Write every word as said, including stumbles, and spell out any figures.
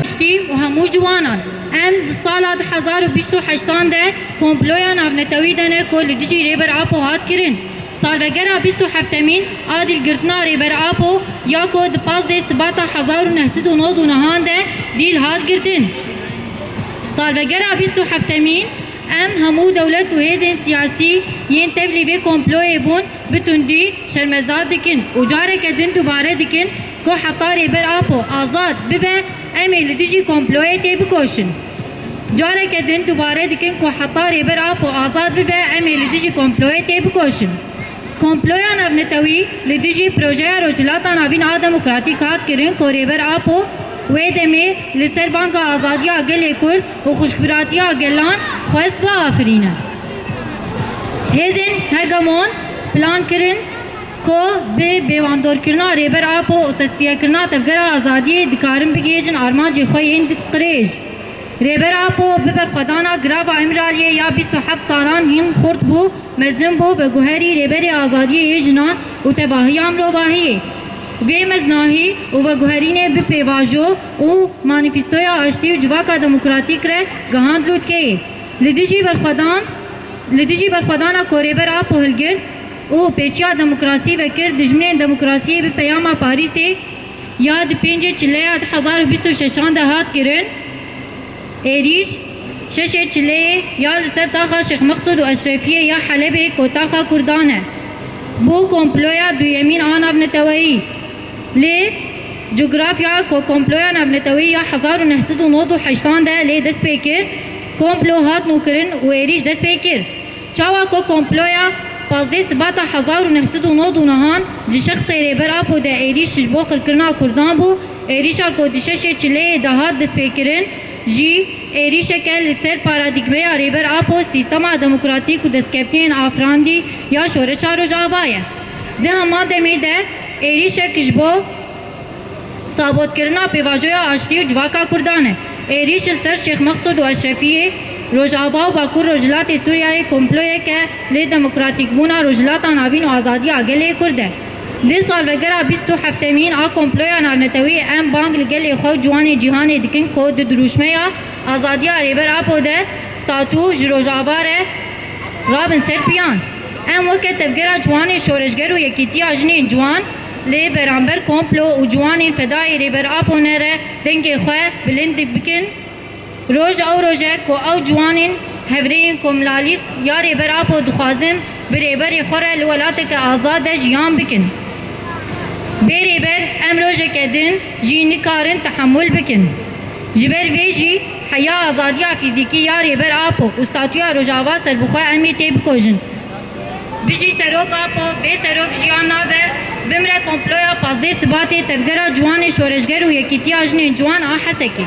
Tiştî û hemû ciwanan. Em di sala du hezar û bîst û heştan de komploya navnetewî de ne ku li dijî Rêber Apo hat kirin. Salvegera bîst û heftemîn a dîlgirtina Rêber Apo ya ku di pazdeh Sibata hezar û neh sed û nod û nehan de dîl hat girtin. Salvegera bîst û heftemîn em hemû dewlet û hêzên siyasî yên tevlî vê komployê bûn bi tundî şermezar dikin û careke din dubare dikin ku heta Rêber Apo azad bibe, em ê li dijî komployê têbikoşin. Careke din dubare dikin ku heta Rêber Apo azad bibe, em ê li dijî komployê têbikoşin. Komploya navnetewî li dijî projeya Rojhilata Navîn a demokratîk hat kirin ku Rêber Apo wê demê li ser banga azadiya gelê Kurd û xweşbiratiya gelan xwest biafirîne. Hêzên hegemon plan kirin ku bi bêwandorkirina Rêber Apo û tesfiyekirina Tevgera Azadiyê dikarin bigihêjin armancê xwe yên di qirêj. Rêber Apo bi berxwedana girava Îmraliyê ya bîst û heft salan hîn xurt bû, mezin bû, veguherî Rêberê Azadiyê yê Jinan û Tevahiya Mirovahiyê. Vê meznahî û veguherînê bi pêvajo û manîfestoya aştî û civaka demokratîk re gihand lûtkeyê. Li dijî berxwedan, li dijî berxwedana ku Rêber Apo hilgirt û pêçiya demokrasî vekir, dijminên demokrasiyê bi peyama Parîsê ya di pêncê Çileya du hezar û bîst û şeşan de hat kirin. Êrîş şeşê Çileyê ya li ser taxa Şêx Meqsûd û Eşrefiyê ya Helebê ku taxa Kurdan e, bû komploya duyemîn a navneteweyî. Lê cografya ku komploya navneteweyî ya hezar û neh sed û nod û heştan de lê dest pê kir, komplo hat nûkirin û êrîş dest pê kir. Çawa ku komploya pazdeh Sibata hezar û neh sed û nod û nehan ji şexsê Rêber Apo de êrîş ji bo qirkirina Kurdan bû, êrîşa ku di şeşê Çileyê de hat destpêkirin, jî êrîşeke li ser paradîgmeya Rêber Apo, sîstema demokratîk û destkeftiyên afirandî ya şoreşa Rojava ye. Di heman demê de êrîşek ji bo sabotkirina pêvajoya aştî û civaka Kurdan e. Êrîş li ser Şêx Meqsûd û Eşrefiyê, Rojava û Bakur Rojhilatê Sûriyeyê komployeke lê demokratîkbûna Rojhilata Navîn û azadiya gelê Kurd e. Di salvegera bîst û heftemîn a komploya navnetewî em bang li gelê xwe û ciwanê cîhanê dikin ku di dirûşmeya azadiya Rêber Apo de statû ji Rojava re rabin ser piyan. Em weke tevgera ciwanê şoreşger û yekîtiya jinên ciwan li beramber komplo û ciwanên fedayê Rêber Apo ne re dengê xwe bilind bikin. Roj ew roj e ku ew ciwanên hevrêyên komlalîst ya Rêber Apo dixwazin bi rêberê xwe re li welateke azad de jiyan bikin. Bê rêber em rojeke din jî nikarin tehemûl bikin. Ji ber vê jî heya azadiya fîzîkî ya Rêber Apo û statûya Rojava serbixwe em ê têbikojin. Bijî Serok Apo, bê Serok jiyan nabe, bimre komploya pazdeh Sibatê tevgera ciwanê şoreşger û yekîtiya jinên ciwan a Hesekê.